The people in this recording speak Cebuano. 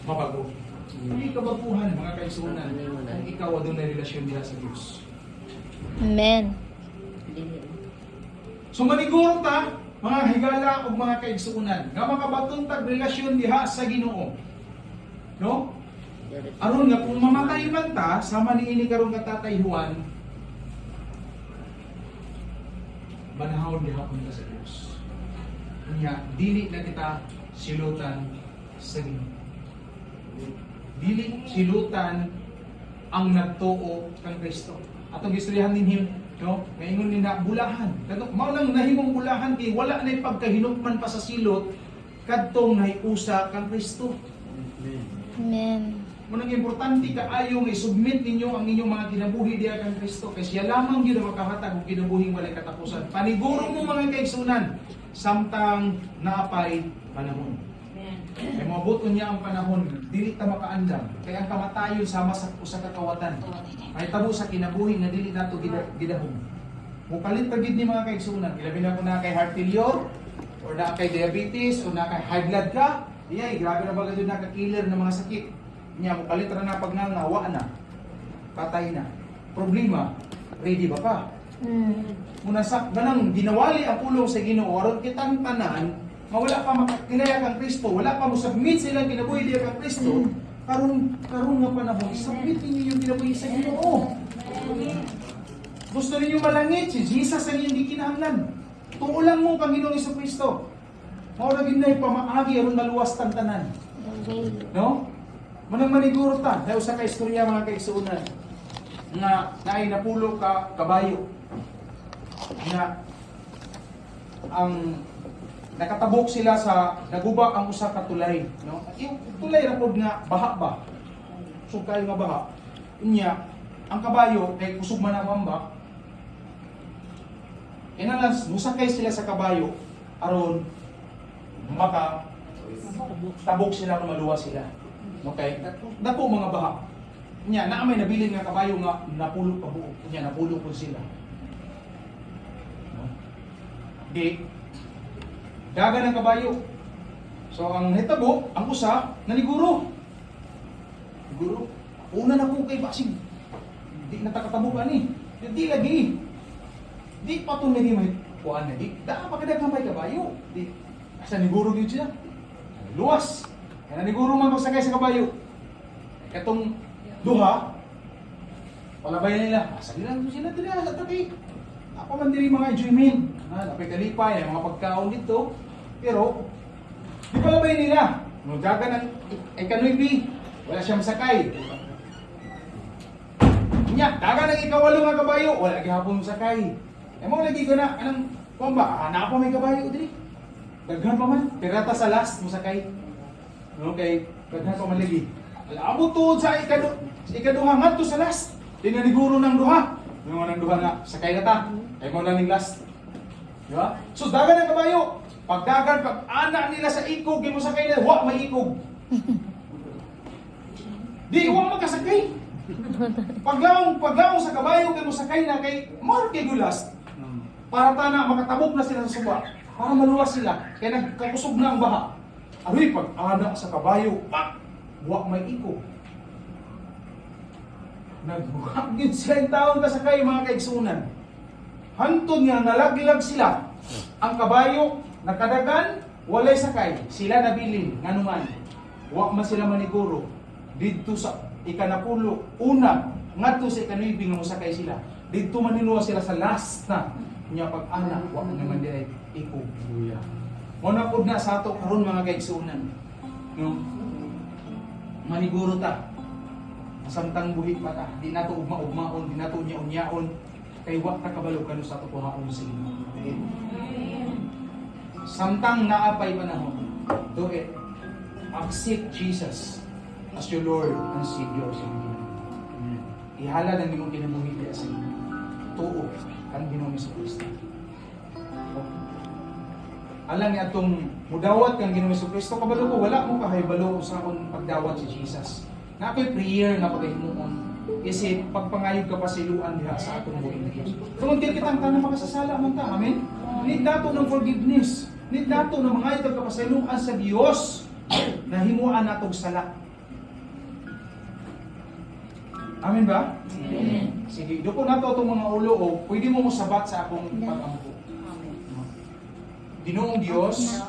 Mabago. Hindi kabaguhan, mga kaigsuonan, kung ikaw adunay relasyon diha sa Dios. Amen. So maniguro ta, mga higala ug mga kaigsuonan, nga makabaton tag relasyon diha sa Ginoo. No? Aron nga kung mamatay man ta, sama niini karon ka Tatay Juan, banahawon gihapon ta sa Dios. Unya, dili na kita silutan sa Ginoo. Dili silutan ang nagtuo kang Kristo. Atong gistoryahan ninyo, no? Ngaingon ni na bulahan. Kato mao nang nahimong bulahan kay wala nay pagkahinukman pa sa silot kadtong nahiusa kang Kristo. Amen. Munang importante kaayo nga i-submit ninyo ang inyong mga kinabuhi diha kang Kristo kay siya lamang gyud ang makahatag og kinabuhing walay katapusan. Paniguro mo, mga kaigsunan, samtang naapay panahon. Kay moabot niya ang panahon, dili ta makaandam. Kay ang kamatayon sama sa usa ka kawatan. May tabo sa kinabuhi nga dili nato gidahom. Mupalit pa gid ni, mga kaigsunan, ilabi na kung naa kay heart failure or naa kay diabetes o naa kay high blood ka. Iyay, grabe na ba gyud naka killer ng mga sakit. Nya mupalit ra na pag nga na. Patay na. Problema, ready ba ka? Muna sa ganang ginawali ang pulong sa Ginoo aron kitang tanan nga wala pa makakilala kang Kristo, wala pa mo submit silang kinabuhi diha kang Kristo, karon karon nga panahon, submit ninyo yung kinabuhi sa Ginoo. Gusto ninyo malangit, si Jesus ang inyong gikinahanglan. Tuo lang mo kang Ginoong Kristo. Mao ra gyud nay pamaagi aron maluwas tang tanan. The way. No? Manang maniguro ta, dahil sa kaistorya, mga kaigsuonan, nga naay napulo ka kabayo nga ang nakatabok sila sa naguba ang usa ka tulay, no? Yung tulay ra pod nga baha ba, kusog kayo nga baha. Unya ang kabayo kay kusog man ang ambak, kinahanglan musakay sila sa kabayo aron maka tabok sila kung maluwas sila. Okay? Dako mga baha. Nya, naa may nabilin nga kabayo nga napulo pa buok. Nya, napulo po sila. No? Di daga ng kabayo. So ang hitabo, ang usa naniguro. Siguro, una na ko kay basig. Di na takatabok ani. Di, di lagi. Di pa to lagi may kuan na di. Da pa kada may kabayo. Di asa niguro gyud siya. Luwas. Kaya naniguro man pagsakay sa kabayo. Katong duha, palabayan nila. Asa nila sila diri sa tabi. Ako man diri mga enjoyment. Ha, napay kalipay, ang mga pagkaon dito. Pero di palabayan nila. No dagan ang ikanuibi, wala siyang sakay. Nya, dagan ang ikawalo nga kabayo, wala gihapon sakay. E mo lagi ko na anang kuan ba? Ah, naa pa may kabayo diri. Daghan pa man, pero ta sa last mo sakay. Okay, daghan pa man lagi. Abot tuod sa ikaduha ngadto sa last. Tinaniguro ng duha. Yung ng duha nga sakay na ta. Ay mo na ning last. Di ba? So dagan ang kabayo. Pagdagan, pag ana nila sa ikog, di mo sakay na, wa may ikog. Di, wa makasakay. Paglaong sa kabayo, kay mo sakay na, kay more kay gulas. Para tana, makatabok na sila sa suba. Para maluwas sila. Kaya nagkakusog na ang baha. Aroy, pag ana sa kabayo, pak, wa may ikog. Nagbuhag yun sila yung taon kasakay, mga kaigsunan. Hantod nga nalaglag sila. Ang kabayo, nakadagan, walay sakay. Sila nabilin, nganuman. Wa man sila maniguro. Didto sa ikanapulo, una, ngadto sa ikanuibi nga mosakay sila. Didto maniluwa sila sa last na. Nya pag ana, wa naman di ay ikog. Mo na pud na sa ato karon, mga kaigsuonan. No? Maniguro ta. Samtang buhi pa ta, di nato ugma-ugmaon, di nato unya-unyaon, kay wa ta kabalo kanu sa ato kuhaon sa Ginoo. Samtang naapay panahon, do it. Accept Jesus as your Lord and Savior sa imong kinabuhi. Ihalad ang imong kinabuhi diha sa Ginoo. Tuo kang Ginoong Kristo. Alang ni atong mudawat kang Ginoong Kristo, kabalo ko wala mo kahibalo sa akong pagdawat si Jesus. Na ako'y prayer nga pagahimuon isip pagpangayog kapasiluan diha sa atong buhi Dios. Tungod kay kitang tanan makasasala man ta, amen? Need nato ng forgiveness. Need nato ng mga itong kapasiluan sa Dios na himuan natong sala. Amen ba? Amen. Sige, duko nato itong mga ulo o pwede mo mosabat sa akong pag-ampo. Ginoong Diyos,